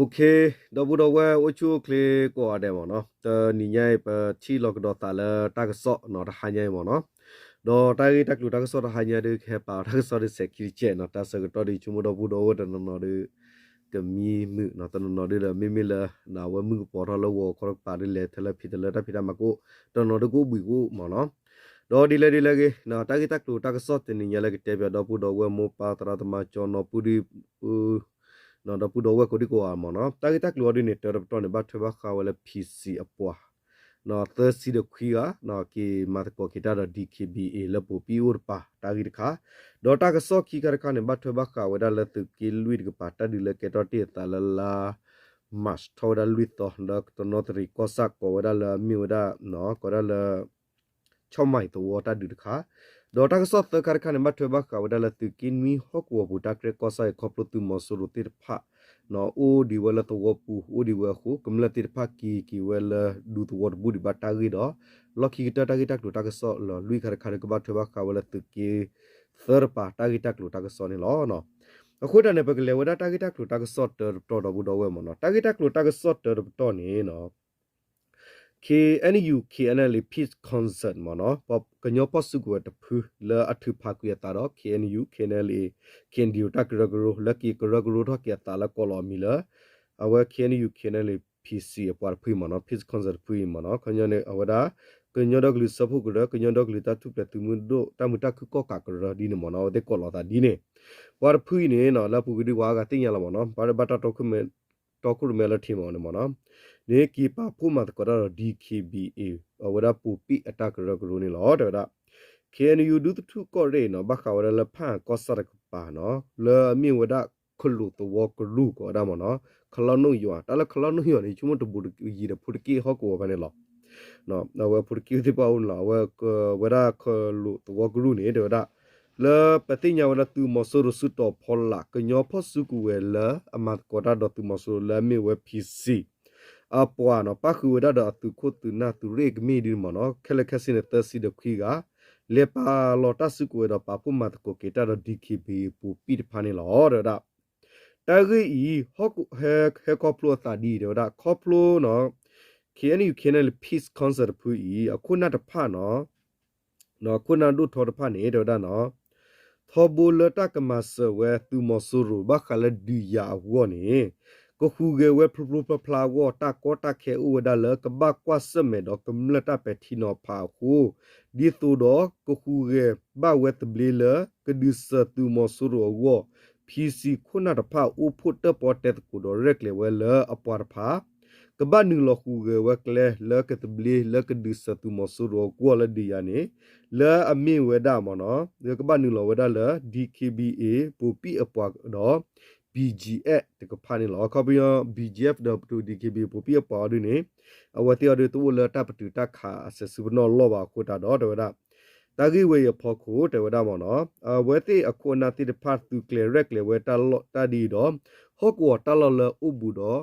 OK, ဒီပုၢ်ဒီဝဲၢ်အိၣ်ဆူၣ်အိၣ်ချ့ကိးဂၤဒဲးမ့ၢ်နီၤ, တနံၤညါအံၤ ပထံၣ်လီၤကဒီးသးလၢတၢ်ကစီၣ်နီၤ တဟါညါအံၤမ့ၢ်နီၤ, ဒီးတၢ်ဂ့ၢ်တၢ်ကျိၤတၢ်ကစီၣ်တဟါညါဒုး ကဟဲပာ်အီၤတၢ်ကစီၣ်ဒုးစဲးခံတကဲးနီၤ, တၢ်ဆၢကတီၢ်ဒုး ဆိကမိၣ်ဒီပုၢ်ဒီဝဲၢ်တနီၤနီၤဒုး ကမံမုာ်နီၤ, တနီၤနီၤဒုးဒီး မ့မ့ၢ်လၢ အဝဲမုၢ်ကပီၤထီၣ်လၢဂီၤခီတကပၤဒုး လဲၤထဲလၢဖံးတလၢတၢ်ဖံးတၢ်မၤကအိၣ်, တနီၤဒုးကအိၣ်ဘှံးကအိၣ်မ့ၢ်နီၤ, ဒီးဒ်လဲၣ်ဒ်လဲၣ်ဂ့ၤ တၢ်ဂ့ၢ်တၢ်ကျိၤတၢ်ကစီၣ်တနံၤညါလၢကတဲပၠးဒီပုၢ်ဒီဝဲၢ်မိၢ်ပၢ်သရၣ်သမါကၠီနီၤ ပုၢ်ဒံပုၢ် ဒီပုၢ်ဒီဝဲၢ်ကိးဒံကိးဂၤမ့ၢ်နီၤ, တၢ်ဂ့ၢ်တၢ်ကျိၤအီၤဒုးန့ၣ် တၢတပတီၢ်န့ၣ် ဘၣ်ထွဲဘၣ်ဃးဝဲလၢ PC အပှၤ သၢဆံဒီးခွံဂၤ က့ၤမၤသကိးက့ၤတၢ်ဒီး DKBA လၢပိာ်ပံၣ်အိၣ်တပၤ တၢ်ဂ့ၢ်တခါ, ဒီးတၢ်ကစီၣ်ခံခါတခါန့ၣ် ဘၣ်ထွဲဘၣ်ဃးဝဲဒၣ်လၢသုးက့လွံၢ်တကပၤ တၢ်ဒုးလၢကဲထီၣ်တ့ၢ်အသးလၢလါ March ထီၣ်ဝဲဒၣ်လွံၢ်သီ လၢတနီသရံၣ်ကီၢ်ဆၣ်ကိးဝဲဒၣ်လၢအမ့ၢ်ဝဲဒၣ် ကိးဝဲဒၣ်လၢ ဆီၣ်မံၤသဝီတၢ်ဒုးတခါ, ဒီးတၢ်ကစီၣ်သၢခါတခါန့ၣ် ဘၣ်ထွဲဘၣ်ဃးဝဲဒၣ်လၢသုးက့နွံဟီၣ်ကဝီၤပူၤ တၢ်ကြဲၢ်ကီၢ်ဆၣ်အံၤ ခီဖျိသုးမီၤစိရိၤသ့ၣ်တဖၣ် အိၣ်ဒံးဝဲလၢသဝီပူၤ အိၣ်ဒံးဝဲအဃိ ကမျၢၢ်သ့ၣ်တဖၣ်က့ၤက့ၤဝဲလၢဒူသဝီတဘူၣ်ဒံးဘၣ်တၢ်ဂ့ၢ်ဒီး လီၢ်ခံကတၢၢ်တၢ်ဂ့ၢ်တၢ်ကျိၤတၢ်ကစီၣ်လီၤလွံၢ်ခါတခါဒုး ကဘၣ်ထွဲဘၣ်ဃးဝဲလၢသုးက့သၢတပၤ တၢ်ဂ့ၢ်တၢ်ကျိၤတၢ်ကစီၣ်န့ၣ်လီၤ. အဃိတၢ်န့ၣ် ပကလဲၤဝဲဒၣ်တၢ်ဂ့ၢ်တၢ်ကျိၤတၢ်ကစီၣ်တၢတပတီၢ်ဒီပုၢ်ဒီဝဲၢ်မ့ၢ်နီၤ, တၢ်ဂ့ၢ်တၢ်ကျိၤတၢ်ကစီၣ်တၢတပတီၢ်န့ၣ် KNU KNLA Peace Council မ့ၢ်နီၤ, ကညီဖီၣ်စုကဝဲၤတဖုလၢအထုးဖးကွံာ်အသးဒီး KNU KNLA KNDO တၢ်ကရၢကရိ လၢက့ၤကရၢကရိထီၣ်က့ၤအသးလၢကိးလီၤအမံၤလၢ အဝဲ KNU KNLA PC အပှၤတဖုအံၤမ့ၢ်နီၤ, Peace Council တဖုအံၤမ့ၢ်နီၤ, ခီပညီန့ၣ် အဝဲဒၣ် ကညီဒီကလုာ်စၢဖှိၣ်ကရၢ, ကညီဒီကလုာ်တၢ်ထူၣ်ဖျဲးသုးမုၢ်ဒိၣ် တၢ်မုာ်တၢ်ခုၣ်ကီၣ်ကးကရၢဒ်န့ၣ်မ့ၢ်နီၤ, အဝဲသ့ၣ်ကိးလီၤသးဒ်န့ၣ်, ပှၤတဖုအံၤန့ၣ်နီၤ လၢအပူၤကွံာ်ဒုးပှၤအါဂၤသ့ၣ်ညါလီၤမ့ၢ်နီၤ, ဘၣ်ဘၣ်တၢ်တီခိၣ်ရိၣ်မဲလၢထံမ့ၢ်န့ၣ်မ့ၢ်နီၤ, န့ၣ်က့ၤပာ်ဖှိၣ်မၤသကိးတၢ်ဒီး DKBA အဝဲဒၣ်ပိာ်ပံၣ်အတၢ်ကရၢကရိန့ၣ်လီၤ တဲဝဲဒၣ် KNU ဒူသထူၣ်ကီၢ်ရ့ၣ်နီၤ ဘၣ်ဃးဝဲဒၣ်လၢဖၣ်အၣ်ကီၢ်ဆၣ်တကပၤနီၤ လၢအမ့ၢ်ဝဲဒၣ် ခလိာ်သဝီကရူၢ်ကိးဝဲဒၣ်မ့ၢ်နီၤ, ခလီနိၣ်ယွၤ, တၢ်လၢခလီနိၣ်ယွၤန့ၣ် ဆိကမိၣ်တဘူးတယံၤဒီးဖိတက့ၢ်ဟီၣ်ကဝီၤဖဲန့ၣ်လီၤ. အဝဲဖိတက့ၢ်သ့ၣ်တဖၣ်အိၣ်န့ၣ်လီၤ, အဝဲဝဲဒၣ်ခလိာ်သဝီကရူၢ်န့ၣ် တဲဝဲဒၣ် လၢပသ့ၣ်ညါဝဲလၢသုးမီၤစိရိၤစုတီၤဖီလာ် ကညီဖီၣ်စုကဝဲၤလၢအမၤသကိးတၢ်ဒီးသုးမီၤစိရိၤလၢအမ့ၢ်ဝဲ PC အပှၤနီၤ ပၣ်ဃုာ်ဝဲဒၣ်ဒီးအသုးခိၣ်သုးနၢ်သုးရ့ၣ်ကမ့ၢ်ဒ်န့ၣ်မ့ၢ်နီၤ, ခဲလၢာ်ခဲဆ့န့ၣ် သၢဆံဒီးခွံဂၤ လဲၤပာ်လီၤတၢ်စုကဝဲၤဒီးပာ်ဖှိၣ်မၤသကိးက့ၤတၢ်ဒီး DKBA ပိာ်ပံၣ်တဖၣ်န့ၣ်လီၤ တဲဝဲဒၣ်. တၢ်ဂ့ၢ်အံၤ ဟဲခီဖျိအသးဒ်အံၤ တဲဝဲဒၣ် ခီဖျိနီၤ KNU KNLA Peace Council တဖုအံၤ အခိၣ်နၢ်တဖၣ်နီၤ ခိၣ်နၢ်ဒိၣ်ထီတဖၣ်န့ၣ် တဲဝဲဒၣ်နီၤ ထီဘိလၢတၢ်ကမၤစၢၤဝဲသုးမီၤစိရိၤ ဘၣ်ဃးလၢဒုးယၤအဂီၢ်န့ၣ် ကဟူးဂဲၤဝဲဖျိဖျိဖျါဖျါအဂီၢ် တၢ်ကီတၢ်ခဲအိၣ်ဝဲဒၣ်လၢကဘၣ်ကွၢ်ဆၢၣ်မဲာ်ဒီးကမျၢၢ်တၢ်ပဲာ်ထံနီၤဖးအဃိ ဒ်သိးဒီးကဟူးဂဲၤဘၣ်ဝဲသဘျ့လၢကဒုးစၢၤသုးမီၤစိရိၤအဂီၢ် PC ခိၣ်နၢ်တဖၣ်အိၣ်ဖှိၣ်တၢၣ်ပီၣ်တဲသကိးဒီးရဲၣ်ကျဲၤဝဲလၢအပှၤတဖၣ် ကဘၣ်နုာ်လီၤဟူးဂဲၤဝဲကျဲလၢကသဘျ့လၢကဒုးစၢၤသုးမီၤစိရိၤအဂီၢ်လၢဒုးယၤန့ၣ် လၢအမ့ၢ်ဝဲဒၣ်မ့ၢ်နီၤ လၢကဘၣ်နုာ်လီၤဝဲဒၣ်လၢ DKBA ပိာ်ပံၣ်အပှၤဒီး BGF တကဖၣ်န့ၣ်လီၤ. ခီပညီ BGF ဒီးပတုာ် DKBA ပိာ်ပံၣ်အပှၤအီၤဒုန့ၣ် အဝဲသ့ၣ်အီၤဒုတအိၣ်လၢတၢ်ပတုာ်တၢ်ခးအစဲးစုပနီၣ်လီၢ်ဘၣ်အဃိသတးဒီး တဲဝဲဒၣ် တၢ်ဂ့ၢ်ဝဲအံၤအဖီခိၣ် တဲဝဲဒၣ်မ့ၢ်နီၤ အဝဲသ့ၣ်အခိၣ်အနၢ်သ့ၣ်တဖၣ်သုးကျဲၤရဲၣ်ကျဲၤဝဲတၢ်လီၢ်တၢ်ဒ်အံၤဒီး ဟီၣ်ကဝီၤတၢ်လီၢ်လၢအအိၣ်ဘူးဒီး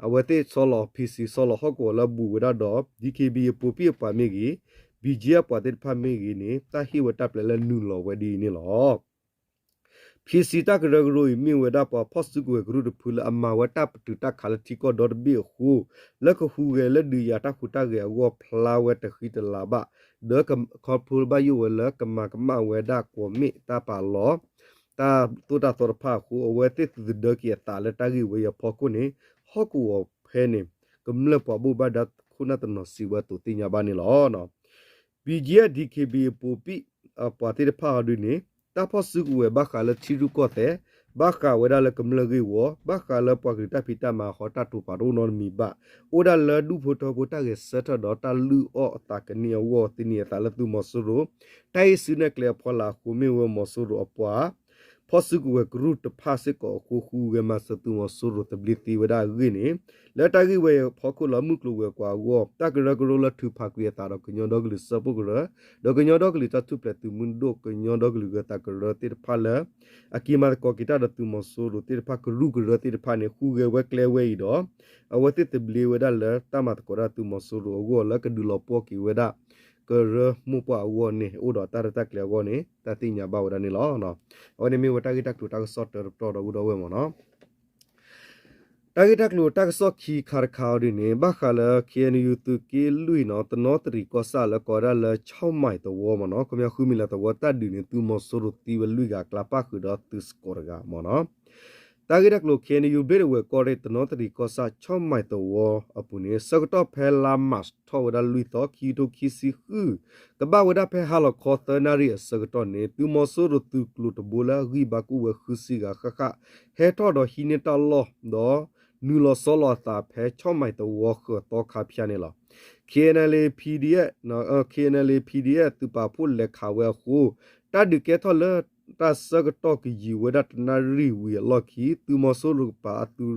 အဝဲသ့ၣ်ဆီလီၤ PC ဆီလီၤဟီၣ်ကဝီၤလၢအဘူးဝဲဒၣ်ဒီး DKBA ပိာ်ပံၣ်အပှၤမ့ၢ်ဂ့ၤ BGF အပှၤသ့ၣ်တဖၣ်မ့ၢ်ဂ့ၤန့ၣ် တၢ်ဟ့ၣ်ဝဲတၢ်ပျဲလၢနုာ်လီၤဝဲဒ်အံၤန့ၣ်လီၤ. PC တၢ်ကရၢကရိအံၤ မ့ၢ်ဝဲဒၣ်ပှၤဖီၣ်စုကဝဲၤကရူၢ်တဖုလၢအမၤဝဲတၢ်ပတုာ်တၢ်ခးလၢထံကီၢ်ဒီတဘ့ၣ်အဃိ လၢကဟူးဂဲၤလၢဒုးယၤတၢ်ဟူးတၢ်ဂဲၤအဂီၢ်ဖျါဝဲတဃံတလၤဘၣ် ဒီးခီဖျိဘၣ်ယိၣ်ဝဲလၢကမၤကမၣ်ဝဲဒၣ်ကွီၢ်မ့ၣ်တၢ်ပာ်လီၤ တၢ်သိၣ်တၢ်သီတဖၣ်အဃိ အဝဲသ့ၣ်သုးသဒၢက့ၤအသးလၢတၢ်ဂ့ၢ်ဝဲအံၤအဖီခိၣ်န့ၣ် ဟီၣ်ကဝီၤဖဲန့ၣ် ကမျၢၢ်ပှၤဘိၣ်ဘၣ်ဒါခိၣ်နၢ်တနီၤစံးဝဲအသိးသ့ၣ်ညါဘၣ်န့ၣ်လီၤ. BGF DKBA ပိာ်ပံၣ်အပှၤသ့ၣ်တဖၣ်အီၤဒုန့ၣ် တၢ်ဖီၣ်စုကဝဲၤဘၣ်ဃးလၢထံရူၢ်ကီၢ်သဲး, ဘၣ်ဃးဝဲဒၣ်လၢကမျၢၢ်ဂ့ၢ်ဝီ, ဘၣ်ဃးလၢပှၤကလုာ်တၢ်ဖံးတၢ်မၤဟီတၢ်တိာ်ပာ်တအိၣ်နီတမံၤဘၣ်, အိၣ်ဒၣ်လၢဒူၣ်ဖိထၢဖိတၢ်ဂဲၤဆၢထၢၣ်ဒီးတၢ်လုၢ်အီၣ်အသးကန့ၢ်အဂီၢ်သန့ၤအသးလၢသုးမီၤစိရိၤ, တၢ်ဟ့ၣ်စုနဲၣ်ကျဲအဖီလာ်အဃိ မ့ၢ်ဝဲမီၤစိရိၤအပှၤ ဖီၣ်စုကဝဲၤကရူၢ်တဖၣ်စ့ၢ်ကီးအဃိ ဃူဂဲၤမၤစၢၤသုးမီၤစိရိၤသဘျ့သ့ဝဲဒၣ်အဂ့ၢ်န့ၣ်, လၢတၢ်ဂ့ၢ်ဝဲအံၤအဖီခိၣ်လၢမုၢ်ကျိၤဝဲၤကွာ်အဂီၢ် တၢ်ကရၢကရိလၢထုးဖးကွံာ်အသးဒီးကညီဒီကလုာ်စၢဖှိၣ်ကရၢ, ဒီးကညီဒီကလုာ်တၢ်ထူၣ်ဖျဲးသုးမုၢ်ဒိၣ် ကညီဒီကလုာ်ဂၢၤသးကရၢသ့ၣ်တဖၣ်လၢ အက့ၤမၤသကိးက့ၤတၢ်ဒီးသုးမီၤစိရိၤသ့ၣ်တဖၣ်ကရူၢ်ကရၢသ့ၣ်တဖၣ်န့ၣ် ဃူဂဲၤဝဲကျဲဝဲအံၤဒီး အဝဲသ့ၣ်သဘျ့ဝဲဒၣ်လၢတၢ်မၤသကိးတၢ်သုးမီၤစိရိၤအဂီၢ်လၢကဒုးလီၤပှီၢ်က့ၤဝဲဒၣ် ကရၢမိၢ်ပှၢ်အဂီၢ်န့ၣ် အိၣ်ဒီးတၢ်ရဲၣ်တၢ်ကျဲၤအဂီၢ်န့ၣ် တၢ်သ့ၣ်ညါဘၣ်ဝဲဒၣ်န့ၣ်လီၤ. အဝဲန့ၣ်မ့ၢ်ဝဲတၢ်ဂ့ၢ်တၢ်ကျိၤတၢ်ကစီၣ်တၢတပတီၢ်ဒီပုၢ်ဒီဝဲၢ်မ့ၢ်နီၤ. တၢ်ဂ့ၢ်တၢ်ကျိၤတၢ်ကစီၣ်ခံခါတခါအီၤဒ်န့ၣ် ဘၣ်ဃးလၢ ခ့ၣ်အဲၣ်ယူၣ် သုးက့လွံၢ်နီၤ တနီသရံၣ်ကီၢ်ဆၣ်လၢကိးဝဲဒၣ်လၢ ဆီၣ်မဲၣ်သဝီမ့ၢ်နီၤ ခီပညီဃုမံၤလၤသဝီတၢ်ဒုးန့ၣ် သုးမီၤစိရိၤသံဝဲလွံၢ်ဂၤ ကျါပၣ်ဃုာ်ဒီးသုးစကီးတဂၤမ့ၢ်နီၤ. တၢ်ဂ့ၢ်တၢ်ကျိၤ ခ့ၣ်အဲၣ်ယူၣ် ဘျ့ၣ်ဒဝဲၢ်ကီၢ်ရ့ၣ် တနီသရံၣ်ကီၢ်ဆၣ် ဆီၣ်မဲၣ်သဝီအပူၤန့ၣ် ဆၢကတီၢ်ဖဲလါမၢ်ၡး ထီၣ်ဝဲဒၣ်လွံၢ်သီ ခံကထိခံဆံဃု ကဘၣ်ဝဲဒၣ်ဖဲဟါလီၤခီသၢနၣ်ရံၣ်အဆၢကတီၢ်န့ၣ် သုးမီၤစိရိၤသုးကျိၤတဘိလၢအဂံၢ်ဘါကအိၣ်ဝဲဃုဆံဂၤဃၣ်ဃၣ် ဟဲထီၣ်ဒီးဟံးန့ၢ်တၢ်လီၢ် ဒီးနုာ်လီၤဆီလီၤအသးဖဲဆီၣ်မဲၣ်သဝီဃၢၤသီခါဖၠါန့ၣ်လီၤ. ခ့ၣ်အဲၣ်ယူၣ် ခ့ၣ်အဲၣ်ယူၣ် ပီၣ်ဒ့ သုးပာ်ဖှိၣ်လဲၤခးဝဲအဃိ တၢ်ဒုးကဲထီၣ်လၢတၢ်ဆၢကတီၢ်ကယံာ်ဝဲဒၣ်တနၣ်ရံၣ်ဝံၤအလီၢ်ခံ သုးမီၤစိရိၤကပၤအသုး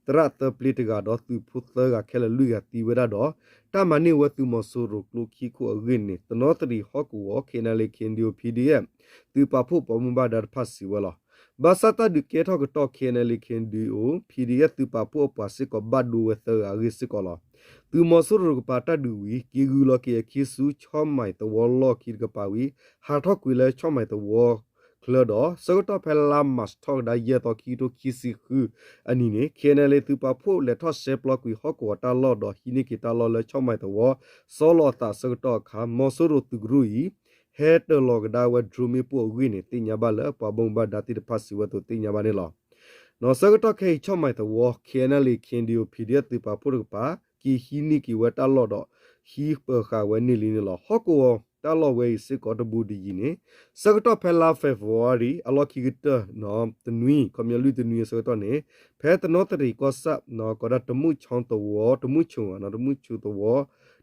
သရၣ်သၢပျ့တဂၤဒီးသုးဖိသၢဂၤခဲလၢာ်လွံၢ်ဂၤသံဝဲဒၣ်ဒီး တၢ်မၤန့ၢ်ဝဲသုးမီၤစိရိၤကျိခံခိၣ်အဂ့ၢ်န့ၣ် တနီသရံၣ်ဟီၣ်ကဝီၤ ခ့ၣ်အဲၣ်ယူၣ် ခ့ၣ်အဲၣ်ယူၣ် ပီၣ်ဒ့ သုးပာ်ဖှိၣ်ပိာ်မုၣ်ဘၣ်ဒါတဖၣ်စံးဝဲလီၤ. ဘၣ်ဆၣ်တၢ်ဒုးကဲထီၣ်ကတီၢ် ခ့ၣ်အဲၣ်ယူၣ် ခ့ၣ်အဲၣ်ယူၣ် ပီၣ်ဒ့ သုးပာ်ဖှိၣ်အပှၤစ့ၢ်ကီးဘၣ်ဒိဝဲသၢဂၤအဂ့ၢ်စ့ၢ်ကီးလီၤ. သုးမီၤစိရိၤတကပၤတၢ်ဒုးဝံၤ က့ၤဂုၤလီၤက့ၤအခံဆူဆီၣ်မဲၣ်သဝီလီၢ်ခံတကပၤဝံၤ ဟးထီၣ်ကွံာ်လၢဆီၣ်မဲၣ်သဝီချၢဒီး ဆၢကတီၢ်ဖဲလါမၢ်ၡးထီၣ်ကဒါယဲၢ်သီ ခံကထိခံဆံဃုအနံၤန့ၣ် ခ့ၣ်အဲၣ်ယူၣ် သုးပာ်ဖှိၣ်လဲၤထီၣ်ရှဲပျီကွံာ်ဟီၣ်ကဝီၤတၢ်လီၢ်ဒီးဟံးန့ၢ်က့ၤတၢ်လီၢ်လၢဆီၣ်မဲၣ်သဝီ ဆီလီၤအသးဆၢကတီၢ်အခါ မီၤစိရိၤသုးကရူၢ်အံၤ ဟဲတၢၤလီၤကဒါဝဲ drone မ့ၣ်ပိၢ်အဂ့ၢ်န့ၣ် သ့ၣ်ညါဘၣ်လၢပှၤဘၣ်မူဘၣ်ဒါသ့ၣ်တဖၣ်စံးဝဲအသိးသ့ၣ်ညါဘၣ်န့ၣ်လီၤ. ဆၢကတီၢ်ခဲအံၤ ဆီၣ်မဲၣ်သဝီ ခ့ၣ်အဲၣ်ယူၣ် ခ့ၣ်အဲၣ်ယူၣ် ပီၣ်ဒ့ သုးပာ်ဖှိၣ်တကပၤ က့ၤဟံးန့ၢ်က့ၤဝဲတၢ်လီၢ်ဒီး ဟံးပၢၤဃာ်ဝဲန့ၢ်လံန့ၣ်လီၤ. ဟီၣ်ကဝီၤတၢ်လီၢ်ဝဲအံၤစ့ၢ်ကီးတဘူးတယံၤန့ၣ် ဆၢကတီၢ်ဖဲလါ February အလီၢ်ခံကတၢၢ် တနွံ ခီပညီလွံၢ်တနွံအဆၢကတီၢ်န့ၣ် ဖဲတနီသရံၣ်ကီၢ်ဆၣ် ကိးဒၣ်တမုၢ်ဆီသဝီ တမုၢ်ဆိသဝီ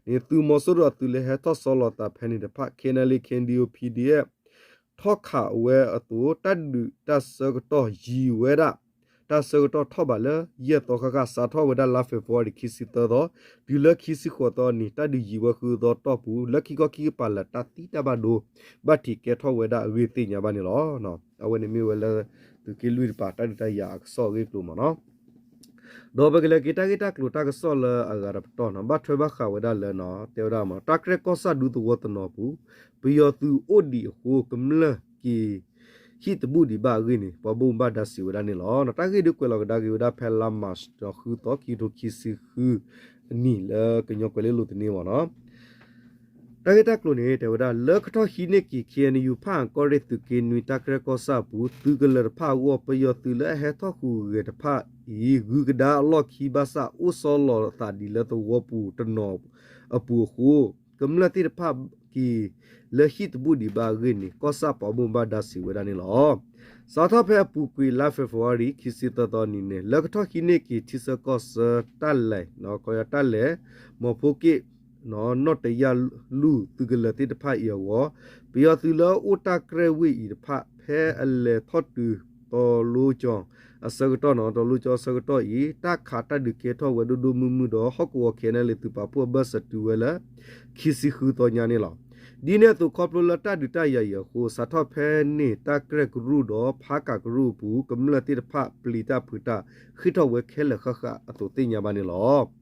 န့ၣ် သုးမီၤစိရိၤအသုးလၢဟဲထီၣ်ဆီလီၤသးဖဲန့ၣ်တဖၣ် ခ့ၣ်အဲၣ်ယူၣ် ခ့ၣ်အဲၣ်ယူၣ် ပီၣ်ဒ့ ထီၣ်ခးဝဲအသိး တၢ်ဒုးတၢ်ဆၢကတီၢ်ယံာ်ဝဲဒၣ် တၢ်ဆၢကတီၢ်ထီၣ်ဘးလၢယဲၢ်သီဃၣ်ဃၣ် စးထီၣ်ဝဲဒၣ်လါ February ခံဆံသၢသီ တုၤလၢခံဆံဃိးသီအနံၤ တၢ်ဒုးယံာ်ဝဲဃုသီတီၢ်ပူၤ လၢခံခီခံကပၤလၢာ် တၢ်သံတၢ်ဘၣ်ဒိ ဘၣ်ထံးကဲထီၣ်ဝဲဒၣ်အဂ့ၢ်သ့ၣ်ညါဘၣ်န့ၣ်လီၤ. အဝဲန့ၣ်မ့ၢ်ဝဲလၢ သုးက့လွံၢ်တကပၤ တၢ်ဒုးတၢ်ယၤအကစီၣ်အဂ့ၢ်အကျိၤမ့ၢ်နီၤ. ဒီးပကလဲၤက့ၤတၢ်ဂ့ၢ်တၢ်ကျိၤတၢ်ကစီၣ်လၢအဂၤတပတီၢ်နီၤ ဘၣ်ထွဲဘၣ်ဃးဝဲဒၣ်လၢ တဲဝဲဒၣ်မ့ၢ် တၢ်ကြဲၢ်ကီၢ်ဆၣ်ဒူသဝီတနီၤအပူၤ ပယီၤသုးအိၣ်ဒံးအဃိ ကမျၢၢ်က့ၤဟံၣ်တဘူၣ်ဒံးဘၣ်အဂ့ၢ်န့ၣ် ပှၤဘၣ်မူဘၣ်ဒါစံးဝဲဒၣ်န့ၣ်လီၤ. တၢ်ဂ့ၢ်ဒုးကွဲးလီၤကဒါက့ၤဝဲဒၣ်ဖဲလါမၢ်ၡး ဃုသီ ခံကထိခံဆံဃုအနံၤ လၢကညီကွဲၤလ့လိၤတန့ၢ်မ့ၢ်နီၤ. တၢ်ဂ့ၢ်တၢ်ကျိၤန့ၣ် တဲဝဲဒၣ် လၢကထီၣ်ဟံးန့ၢ်က့ၤ ခ့ၣ်အဲၣ်ယူၣ် ဖၣ်အၣ်ကီၢ်ရ့ၣ် သုးက့နွံ တၢ်ကြဲၢ်ကီၢ်ဆၣ်အပူၤ သုးကလၢၤတဖၣ်အဂီၢ် ပယီၤသုးလၢအဟဲထီၣ်ဟူးဂဲၤတဖၣ်အံၤ ဂုၤကဒါအလီၢ်ခံဘၣ်ဆၣ် အိၣ်ဆီလီၤအသးဒံးလၢသဝီပူၤတနီၤအပူၤအဃိ ကမျၢၢ်သ့ၣ်တဖၣ်က့ၤလၢဟံၣ်တဘူၣ်ဒံးဘၣ်အဂ့ၢ်န့ၣ် ကီၢ်ဆၣ်ပှၤဘၣ်မူဘၣ်ဒါစံးဝဲဒၣ်န့ၣ်လီၤ. စးထီၣ်ဖဲအပူၤကွံာ်လါ February ခံဆံသၢသီနံၤန့ၣ် လၢကထီၣ်ဟံးန့ၢ်က့ၤထံဆၢကီၢ်ဆၢတၢ်လဲၤ တၢ်လဲၤ မီၤဖိက့ၣ် နီၣ်တယၢ်လူၢ်သုးကလၢၤသ့ၣ်တဖၣ်အံၤအဂီၢ် ပယီၤသုးလၢအိၣ်တၢ်ကြဲၢ်ဝ့ၢ်အံၤတဖၣ် ဖဲအလဲၤထီၣ်တုၤ တီၤလိကၠီၤအဆၢကတီၢ်နီၤ တီၤလိကၠီၤအဆၢကတီၢ်အံၤ တၢ်ခးတၢ်ဒုးကဲထီၣ်ဝဲဒိၣ်ဒိၣ်မုၢ်မုၢ်ဒီး ဟီၣ်ကဝီၤ ခ့ၣ်အဲၣ်ယူၣ် သုးပာ်ဖှိၣ်အဘၢၣ်စၢၤတုၤဝဲလၢ ခံဆံဃုသီညါန့ၣ်လီၤ. ဒ်န့ၣ်အသိးခီဖျိလၢတၢ်ဒုးတၢ်ယၤအံၤအဃိ စးထီၣ်ဖဲန့ၣ် တၢ်ကြဲၢ်ကရူၢ်ဒီးဖးကးကရူၢ်အပူၤ ကမျၢၢ်သ့ၣ်တဖၣ်ပျံၤတၢ်ဖုးတၢ် ဃ့ၢ်ထီၣ်ဝဲခဲလၢာ်ဃၣ်ဃၣ်အသိးသ့ၣ်ညါဘၣ်န့ၣ်လီၤ.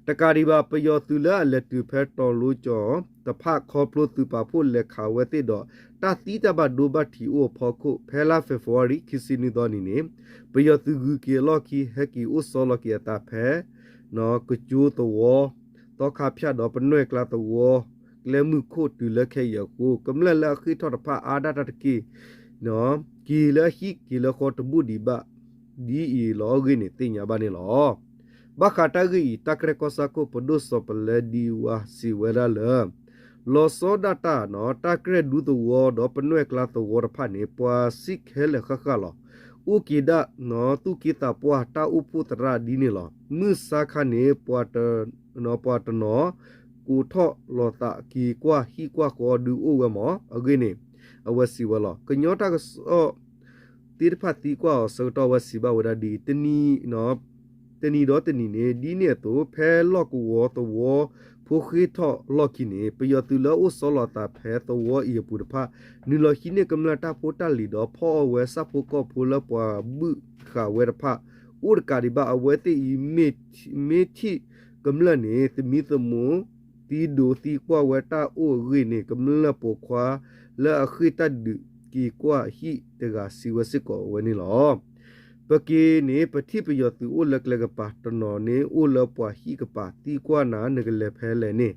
တကးဒံးဘၣ် ပယီၤသုးလၢအလဲၤတုၤဖဲတီၤလိကၠီၤတဖၣ် ခီဖျိသုးပာ်ဖှိၣ်လဲၤခးဝဲသ့ၣ်ဒီး တၢ်သံတၢ်ဘၣ်ဒိဘၣ်ထံးအိၣ်အဖီခိၣ် ဖဲလါ February ခံဆံနွံသီနံၤန့ၣ် ပယီၤသုးဂုၤက့ၤအလီၢ်ခံ ဟဲက့ၤအိၣ်ဆီလီၤက့ၤအသးဖဲ ကကၠိသဝီ သီခါဖၠၣ်ဒီး ပနွဲၢ်ကျါသဝီ ကျဲမုၢ်ခိၣ်တုၤလၢခဲအံၤအဃိ ကမျၢၢ်လၢအဃ့ၢ်ထီၣ်တဖၣ်အါဒၣ်တၢ်တက့ၢ် က့ၤလၢဟံၣ်က့ၤလၢဃီတဘူၣ်ဒံးဘၣ် ဒ်အံၤလီၤအဂ့ၢ်န့ၣ်သ့ၣ်ညါဘၣ်န့ၣ်လီၤ. ဘၣ်ဃးတၢ်ဂ့ၢ်အံၤ တၢ်ကြဲၢ်ကီၢ်ဆၣ်ခိၣ် ပဒိၣ်စီၤပလဲဒံဝါစံးဝဲဒၣ်လၢ လီၤဆီဒၣ်တၢ် တၢ်ကြဲၢ်ဒူသဝီဒီး ပနွဲၢ်ကျါသဝီတဖၣ်န့ၣ် ပှၤစံၣ်ခဲလၢာ်ဃၣ်ဃၣ်လီၤ. အိၣ်က့ၤဒၣ် သူၣ်က့သးပှၢ်တၢ်အိၣ်ဖှိၣ်သရၣ်ဒ်န့ၣ်လီၤ. မုၢ်ဆါခါန့ၣ် ပှၤတနီၤ ကိးထီၣ်လီၤသးက့ၤကွၢ်ဟံၣ်ကွၢ်ဃီဒုးအိၣ်ဝဲမး အဂ့ၢ်န့ၣ် အဝဲစံးဝဲလီၤ. ကညီတၢ်ကစီၣ်သ့ၣ်တဖၣ်သံကွၢ်အီၤအဆၢကတီၢ် အဝဲစံးဘၣ်ဝဲဒၣ်ဒ်အံၤ, တနံၤဒီးတနံၤန့ၣ် ဒ်န့ၣ်အသိး ဖဲလီၢ်ကဝီၤသဝီဖိဃ့ၢ်ထီၣ်လီၢ်ခံန့ၣ် ပယီၤသုးလၢအအိၣ်ဆီလီၤအသးဖဲသဝီအံၤအပူၤတဖၣ် နုာ်လီၤဟံးန့ၢ်ကမျၢၢ်တၢ်ဖိတၢ်လံၤဒီး ဖီၣ်အီၣ်ဝဲဆၣ်ဖိကီၢ်ဖိလၢပှၤဘုၣ်ဃာ်ဝဲတဖၣ် အိၣ်တကးဒံးဘၣ် အဝဲသ့ၣ်အံၤ မ့ၢ်ထံၣ်ကမျၢၢ်န့ၣ် သမံသမိး သံဒိးသံကွၢ်ဝဲတၢ်အိၣ်အဂ့ၢ်န့ၣ် ကမျၢၢ်ပိာ်ခွါလၢအဃ့ၢ်တၢ်ဒုးက့ၤကွၢ်ဟံၣ်တဂၤစံးဝဲစ့ၢ်ကီးဝဲန့ၣ်လီၤ. ပက့ၤန့ၣ် ပထံၣ်ပယီၤသုးအိၣ်လၢကျဲကပၤ, တနီၤန့ၣ်အိၣ်လၢပှၤဟံၣ်ကပၤ, သံကွၢ်နၤ နကလဲၤဖဲလဲၣ်န့ၣ်,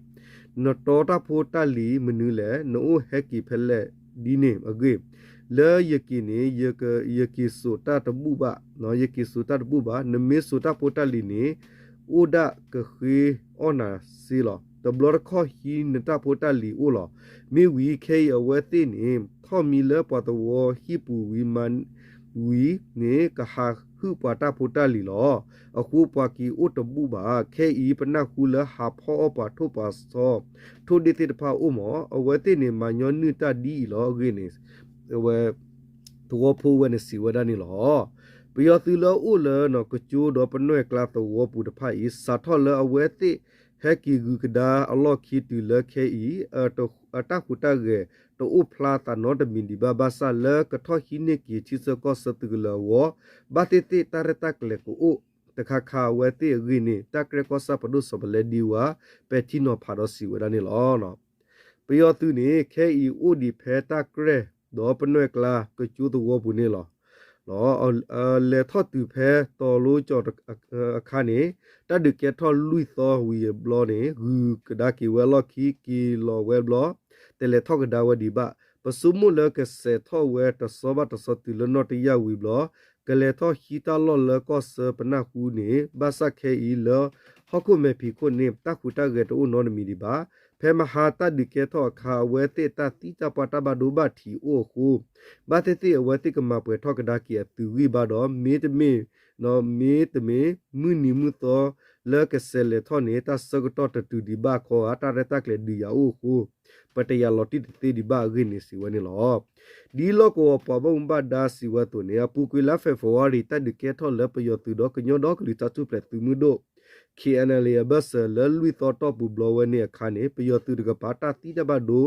နတီတၢ်ဖိတၢ်လံၤမနုၤလဲၣ်, နအိၣ်ဟဲက့ၤဖဲလဲၣ်ဒ်န့ၣ်အဂ့ၢ်, လၢယက့ၤန့ၣ် ယက့ၤစိာ်တၢ်တဘူၣ်ဘၣ်, ယက့ၤစိာ်တၢ်တဘူၣ်ဘၣ်, နမ့ၢ်စိာ်တၢ်ဖိတၢ်လံၤန့ၣ် အိၣ်ဒၣ်ကဃ့အီၣ်နၤစ့လီၤ. တဘျီတခီၣ်ဟံးနတၢ်ဖိတၢ်လံၤအိၣ်လီၤ. မ့ၢ်ဝံၤခဲအံၤအဝဲသ့ၣ်န့ၣ် ထီၣ်မံလၢပှၤသဝီဟံၣ်ပူၤဝံၤမး ဝံၤန့ၣ် ကဟးဟုၣ်ပှၤတၢ်ဖိတၢ်လံၤလီၤ. အဃိပှၤက့ၤအိၣ်တဘူၣ်ဘၣ်. ခဲအံၤပနၢ်ဟူလၢဟးဖီၣ်အီၣ်ပှၤထိၣ်ပှၤဆီ ထိၣ်ဒ့ၣ်သ့ၣ်တဖၣ်အိၣ်မး, အဝဲသ့ၣ်န့ၣ် မၤညီနုၢ်တၢ်ဒ်အံၤလီၤအဂ့ၢ်န့ၣ် အဝဲ သဝီဖိဝဲန့ၣ်စံးဝဲဒၣ်န့ၣ်လီၤ. ပယီၤသုးလၢအအိၣ်လၢကၠိဒီးပနွဲၢ်ကျါသဝီပူၤတဖၣ်အံၤ စးထီၣ်လၢအဝဲသ့ၣ်ဟဲက့ၤဂုၤကဒါအလီၢ်ခံတုၤလၢခဲအံၤ အတၢ်ဟူးတၢ်ဂဲၤတအိၣ်ဖျါသးနီတမံၤဒံးဘၣ်ဘၣ်ဆၣ် လၢကထီၣ်ဟံးန့ၢ်က့ၤထံဆၢကီၢ်ဆၢသုးကလၢၤအဂီၢ် ဘၣ်သ့ၣ်သ့ၣ်တၢ်ရဲၣ်တၢ်ကျဲၤကအိၣ်တခါခါအဝဲသ့ၣ်အဂ့ၢ်န့ၣ် တၢ်ကြဲၢ်ကီၢ်ဆၣ်ပဒိၣ်စီၤပလဲဒံဝါ ပဲာ်ထံနီၤဖးဒီးစံးဝဲဒၣ်န့ၣ်လီၤ. ပယီၤသုးန့ၣ် ခဲအံၤအိၣ်ဒံးဖဲတၢ်ကြဲၢ်ဒီးပနွဲၢ်ကျါကၠိသဝီပူၤန့ၣ်လီၤ. လဲၤထီၣ်တုၤဖဲတီၤလိကၠီၤအခါန့ၣ် တၢ်ဒုးကဲထီၣ်လွံၢ်သီဝံၤအဘျီန့ၣ် ဂုၤကဒါက့ၤဝဲအလီၢ်ခံ က့ၤလီၤဝဲဘျီ တလဲၤထီၣ်ကဒါဝဲဒံးဘၣ်. ပဆိကမိၣ်လၢကစဲးထီၣ်ဝဲတစီဘၣ်တစီတုၤလၢနီၣ်တယၢ်ဝံၤဘျီ ကလဲၤထီၣ်ဟံးတၢ်လီၢ်လၢကီၢ်ဆၢပနၢ်ဟူန့ၣ် ဘၣ်ဆၣ်ခဲအံၤလၢဟီၣ်ခိၣ်မဲာ်ဖံးခိၣ်န့ၣ် တၢ်ဟူးတၢ်ဂဲၤတအိၣ်နီတမံၤဒံးဘၣ်. ဖဲမဟါတၢ်ဒုးကဲထီၣ်အခါ အဝဲသ့ၣ်တၢ်သံတၢ်ပှၢ်တၢ်ဘၣ်ဒိဘၣ်ထံးအိၣ်အဃိ ဘၣ်သ့ၣ်သ့ၣ်အဝဲသ့ၣ်ကမၤပှဲၤထီၣ်ကဒါက့ၤအသုးဂံၢ်ဘါဒီး မ့တမ့ၢ် မ့တမ့ၢ် မုၢ်နံၤမုၢ်သီလၢကစဲးလဲၤထီၣ်န့ၣ် တၢ်ဆၢကတီၢ်တတုၤဒံးဘၣ်ခီဧါ တၢ်ရဲၣ်တၢ်ကျဲၤဒုးယၤအိၣ်အဃိ ပတယာ်လီၤတံၢ်တသ့ဒံးဘၣ်အဂ့ၢ်န့ၣ် စံးဝဲန့ၣ်လီၤ. ဒ်လီၢ်ကဝီၤပှၤဘၣ်မူဘၣ်ဒါစံးဝဲအသိးန့ၣ် အပူၤကွံာ်လါဖ့ၤဘြူၤအါရံၤ တၢ်ဒုးကဲထီၣ်လၢပယီၤသုးဒီးကညီဒီကလုာ်တၢ်ထူၣ်ဖျဲးသုးမုၢ်ဒိၣ် ခ့ၣ်အဲၣ်အၣ်လ့ အဘၢၣ်စၢၤလၢလွံၢ်သီတီၢ်ပူၤဘျီဝဲန့ၣ်အခါန့ၣ် ပယီၤသုးတကပၤတၢ်သံတၢ်ဘၣ်ဒိ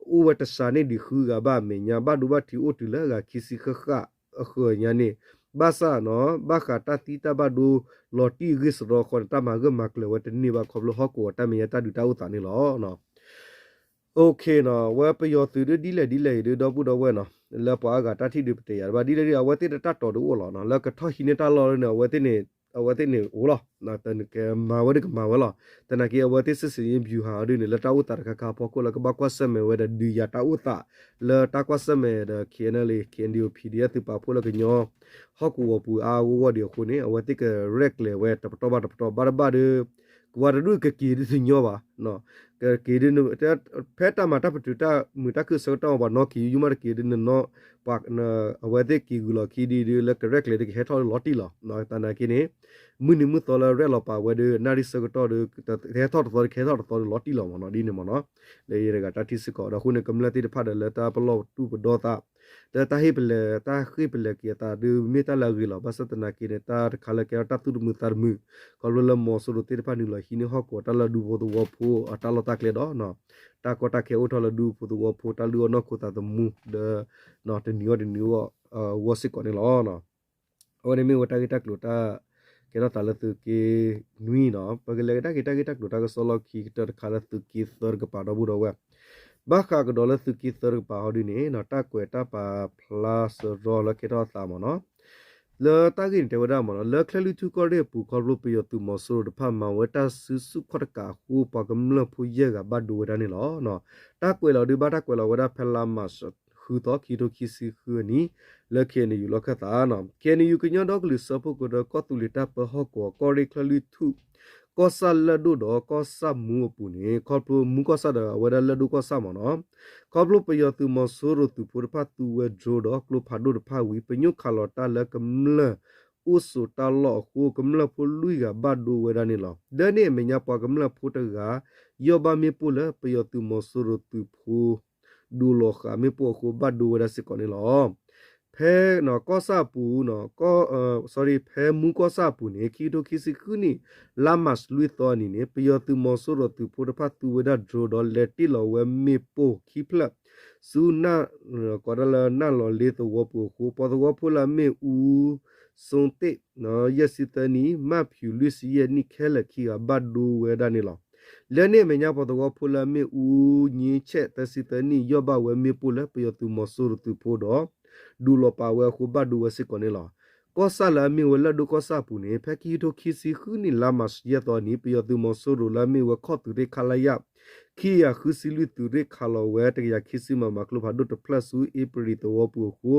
အိၣ်ဝဲတစှၤန့ၢ်ဒံးဃုဂၤဘၣ်အမဲာ်ညါ ဘၣ်ဒိဘၣ်ထံးအိၣ်တုၤလၢအဂၤခံဆံဃၣ်ဃၣ်အဃၢၤညါန့ၣ် ဘၣ်ဆၣ် ဘၣ်ဃးတၢ်သံတၢ်ဘၣ်ဒိလီၤတံၢ်အဂ့ၢ်စရီဃီန့ၣ် တၢ်မၤဂၢၢ်မၤကျၢၤဝဲတန့ၢ်ဘၣ်ခီဖျိဟီၣ်ကဝီၤတၢ်မဲာ်ညါတၢ်ဒုးတၢ်အိၣ်သးန့ၣ်လီၤ. အဝဲပယီၤသုးဒ်လဲၣ်ဒ်လဲၣ်အံၤဒ်ဒီပုၢ်ဒီဝဲၢ်နီၤ လၢပှၤအါဂၤတၢ်ထံၣ်ဒုးပတယာ်တဘၣ် ဒ်လဲၣ်ဒ်လဲၣ် အဝဲသ့ၣ်တၢ်တီၤဒုးအိၣ်လီၤနီၤ လၢကထီၣ်ဟံးန့ၢ်တၢ်လီၢ်လၢန့ၣ် အဝဲသ့ၣ်န့ၣ် အဝဲသ့ၣ်န့ၣ်အိၣ်လီၤ ကမၤဝဲဒၣ်ကမၤဝဲလီၤ. သနာ်က့အဝဲသ့ၣ် စစ်ဆင်ရေးဗျူဟာ အီၤဒ်န့ၣ် လၢတၢ်အိၣ်သးတခါခါအဖီခိၣ်လၢကဘၣ်ကွၢ်ဆၢၣ်မဲာ်ဝဲဒီးဒုးယၤတၢ်အိၣ်သး လၢတၢ်ကွၢ်ဆၢၣ်မဲာ်ဒီး ခ့ၣ်အဲၣ်အၣ်လ့ ခ့ၣ်အဲၣ်အၣ်လ့ ပီၣ်ဖံၣ်ဒီးသုးပာ်ဖှိၣ်လၢကညီ ဟီၣ်ကဝီၤပူၤအါအါဂီၢ်ဂီၢ်ဒံးအဃိန့ၣ် အဝဲသ့ၣ်ကရဲၣ်ကျဲၤဝဲတပတီၢ်ဘၣ်တပတီၢ် ဘၣ်တဘၣ်ဒီး ကဝၤတဒူၣ်ကက့ၤဒ်တညီဘၣ် ကက့ၤဒ် ဖဲတၢ်မၤတၢ်ပတုာ်တၢ်မုာ်တၢ်ခုၣ်ဆၢကတီၢ် ပှၤနီၣ်က့ၤယူယူမးတက့ၤဒ်နနီၣ် ပှၤ အဝဲသ့ၣ်က့ၤဂုာ်လီၤခံဒ်ဒီးလၢကရဲၣ်ကျဲၤဒ်ကဟဲထီၣ်လီၤတံၢ်လီၤ. သနာ်က့န့ၣ် မုၢ်နံၤမုၢ်သီလၢရဲၣ်လီၤပာ်ဝဲဒီး နၣ်ရံၣ်ဆၢကတီၢ်ဒီး ကဟဲထီၣ်တသီဒီးကဟဲထီၣ်တသီဒီးလီၤတံၢ်လီၤမးနီၤ ဒ်န့ၣ်မးနီၤ လၢယတဂၤတၢ်ထံၣ်စ့ၢ်ကီး ဒီးအဃိန့ၣ်ကမျၢၢ်သ့ၣ်တဖၣ်ဒီးလၢတၢ်ပလီၢ်တူၢ်ပဒီသး လၢတၢ်ဟ့ၣ်ပလဲၤ တၢ်ဃ့ၢ်ပလဲၤက့ၤအသးဒုးမ့ၢ်တၢ်လၢအဂ့ၤလီၤ. ဘၣ်ဆၣ်သနာ်က့န့ၣ် တၢ်တခါလၢကဲထီၣ်တၢ်သူၣ်တမုာ်သးတမုာ် ခီဖျိလၢမီၤစိရိၤသ့ၣ်တဖၣ်နုာ်လီၤဟံးန့ၢ်ဟီၣ်ကဝီၤတၢ်လီၢ်ဒူဖိသဝီဖိအတၢ်လီၢ်တၢ်ကျဲဒီး တၢ်ကီတၢ်ခဲအိၣ်ထီၣ်လၢဒူဖိသဝီဖိ တၢ်လုၢ်အီၣ်နီၢ်ခိသးသမူဒီး တနံၤအီၣ်တနံၤအီၣ်အဂီၢ်စ့ၢ်ကီးန့ၣ်လီၤ. အဝဲန့ၣ်မ့ၢ်ဝဲတၢ်ဂ့ၢ်တၢ်ကျိၤတၢ်ကဲထီၣ်သးလၢသုးက့နွံနီၤ ပကလဲၤကဒါက့ၤတၢ်ဂ့ၢ်တၢ်ကျိၤတၢ်ကစီၣ်လီၢ်ခံကတၢၢ်တခါလၢသုးက့သၢတကပၤဒီပုၢ်ဒီဝဲၢ် ဘၣ်ဃးကဒီးလၢသုးက့သၢတကပၤဟီဒ်န့ၣ် တၢ်ကွဲးတၢ်ပာ်ဖျါစရီလၢကဲထီၣ်သးမးနီၤ လၢတၢ်ဂ့ၢ်န့ၣ်တဲဝဲဒၣ်မးနီၤ လၢချၢၣ်လွံၢ်ထူၣ်ကီၢ်ရ့ၣ်အပူၤခီဖျိပယီၤသုးမီၤစိရိၤတဖၣ်မၤဝဲတၢ်စုဆူၣ်ခီၣ်တကးအဃိ ပှၤကမျၢၢ်ဖိယဲၢ်ဂၤဘၣ်ဒိဝဲဒၣ်န့ၣ်လီၤ. တၢ်ကွဲးလီၤဒုးဘၣ်တၢ်ကွဲးလီၤဝဲဒၣ်ဖဲလါမးဃုသီ ခံကထိခံဆံဃုအနံၤ လၢ ခ့ၣ်အဲၣ်ယူၣ် လီၢ်ခၢၣ်သးနီၤ ခ့ၣ်အဲၣ်ယူၣ် ကညီဒီကလုာ်စၢဖှိၣ်ကရၢကီၢ်သူလ့ၤတၢ်ပၢဟီၣ်ကဝီၤ ကီၢ်ရ့ၣ်ချၢၣ်လွံၢ်ထူၣ် ကီၢ်ဆၣ်လၢၢ်ဒိၣ်ဒီးကီၢ်ဆၣ်မူအပူၤန့ၣ် ခီဖျိမူကီၢ်ဆၣ်ဒီးအဝဲဒၣ်လၢၢ်ဒိၣ်ကီၢ်ဆၣ်မးနီၤ ခီဖျိပယီၤသုးမီၤစိရိၤသုးဖိတဖၣ်သူဝဲ drone ဒီးကျိဖးဒိၣ်တဖၣ်ဝံၤ ပညိၣ်ခးလီၤတၢ်လၢကမျၢၢ်အိၣ်ဆိးတၢ်လီၢ်အဃိ ကမျၢၢ်ဖိလွံၢ်ဂၤဘၣ်ဒိဝဲဒၣ်န့ၣ်လီၤ. လၢန့ၣ်အမဲာ်ညါပှၤကမျၢၢ်ဖိတဂၤ ယီၢ်ဘၣ်မ့ၣ်ပိၢ်လၢပယီၤသုးမီၤစိရိၤသုးဖိ ဒိးလီၤဃာ်မ့ၣ်ပိၢ်အဃိ ဘၣ်ဒိဝဲဒၣ်စ့ၢ်ကီးန့ၣ်လီၤ. ဖဲကီၢ်ဆၣ်အပူၤ sorry ဖဲမူကီၢ်ဆၣ်အပူၤန့ၣ် ခံကထိခံဆံဃုနံၣ် လါမးလွံၢ်သီအနံၤန့ၣ် ပယီၤသုးမီၤစိရိၤသုးဖိတဖၣ်သူဝဲဒၣ် drone ဒီးလဲၤတ့ၢ်လီၤဝဲမ့ၣ်ပိၢ်ခံဖျၢၣ် ဆူ ကိးဒၣ်လၢနၢ်လီၤလ့သဝီပူၤအဃိ ပှၤသဝီဖိလၢအမ့ၢ်အူ စိသ့ၣ် ယဲၢ်ဆံသၢနံၣ် မၢ်ဖၠူၤ လွံၢ်ဆံယဲၢ်နံၣ် ခဲလၢာ်ခံဂၤဘၣ်ဒိဝဲဒၣ်န့ၣ်လီၤ. လၢန့ၣ်အမဲာ်ညါပှၤသဝီဖိလၢအမ့ၢ်အူ ည့ဆဲး သၢဆံသၢနံၣ် ယီၢ်ဘၣ်ဝဲမ့ၣ်ပိၢ်လၢပယီၤသုးမီၤစိရိၤသုးဖိဒီး ဒိးလီၤပာ်ဝဲအဃိ ဘၣ်ဒိဝဲစ့ၢ်ကီးန့ၣ်လီၤ. ကီၢ်ဆၣ်လၢအမ့ၢ်ဝဲလၢၢ်ဒိၣ်ကီၢ်ဆၣ်အပူၤန့ၣ် ဖဲခံကထိခံဆံဃုနံၣ် လါမၢ်ၡး ယဲၢ်သီအနံၤ ပယီၤသုးမီၤစိရိၤလၢအမ့ၢ်ဝဲခီၣ်သုးရ့ၣ် ခလရ ခံကယၤဃုဆံလွံၢ် သုးရ့ၣ်ခးလီၤဝဲတကယၤခံဆံ မမ ကျိဖးဒိၣ်တဖျၢၣ်ဆူ အ့ဖြ့ၣ်သဝီပူၤအဃိ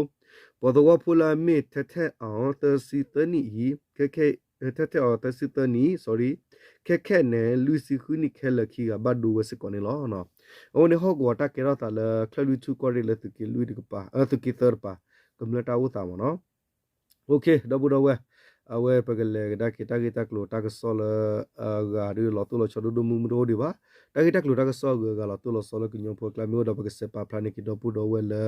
ပှၤသဝီဖိလၢအမ့ၢ် ထဲထဲအီၤ သၢဆံသၢနံၣ်အံၤ ထဲထဲအီၤ သၢဆံသၢနံၣ် sorry ခဲခဲန့ၣ် လွံၢ်ဆံဃုနံၣ်ခဲလၢာ်ခံဂၤ ဘၣ်ဒိဝဲစ့ၢ်ကီးန့ၣ်လီၤ. အဝဲန့ၣ်ဟီၣ်ကဝီၤတၢ်ကဲထီၣ်သးလၢ ချၢၣ်လွံၢ်ထူၣ်ကီၢ်ရ့ၣ်လၢသုးက့လွံၢ်တကပၤ သုးက့သၢတပၤ ကမျၢၢ်တၢ်အိၣ်သးမ့ၢ်နီၤ. ဒီပုၢ်ဒီဝဲၢ်, အဝဲပကလဲၤကဒါက့ၤတၢ်ဂ့ၢ်တၢ်ကျိၤတၢ်ကစီၣ်လၢ အဂၤဒီးလီၤတိၢ်လီၤဆီဒိၣ်ဒိၣ်မုၢ်မုၢ်တအိၣ်ဒံးဘၣ်. တၢ်ဂ့ၢ်တၢ်ကျိၤတၢ်ကစီၣ်အဂုၤအဂၤလီၤတိၢ်လီၤဆီလၢကညီဖိအကျါ မ့ၢ်အိၣ်ဒီးပကစဲးပာ်ဖျါန့ၢ်က့ၤဒီပုၢ်ဒီဝဲၢ်လၢ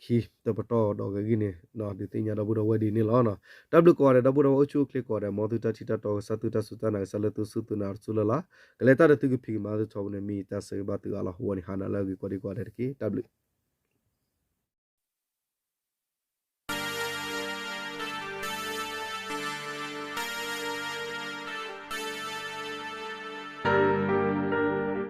ခံတပတီၢ်ဒီးဂ့ၤဂ့ၤန့ၣ် ဒုးသ့ၣ်ညါဒီပုၢ်ဒီဝဲၢ်ဒ်န့ၣ်လီၤ. တၢ်ဘျုးကိးဂၤဒဲး ဒီပုၢ်ဒီဝဲၢ်အိၣ်ဆူၣ်အိၣ်ချ့ကိးဂၤဒဲး မ်သုတၢ်ထံၣ်တၢ်တီကစၢ်သုတၢ်စူၢ်တၢ်နာ်ကစၢ်လၢသုစူၢ်သုနာ်တစူၢ်လၢ်လၢ် ကလဲၤတၢ်ဒီးသုကဖံးကမၤသုထီဘိန့ၣ် မ့ၢ်ယတၢ်ဆၢဂ့ၤဘၣ်သုအါလီၤ. အဝဲန့ၣ်ဟါနၤလၢအဂ့ၤကိးဒံကိးဂၤဒဲးတက့ၢ်. တၢ်ဘျုး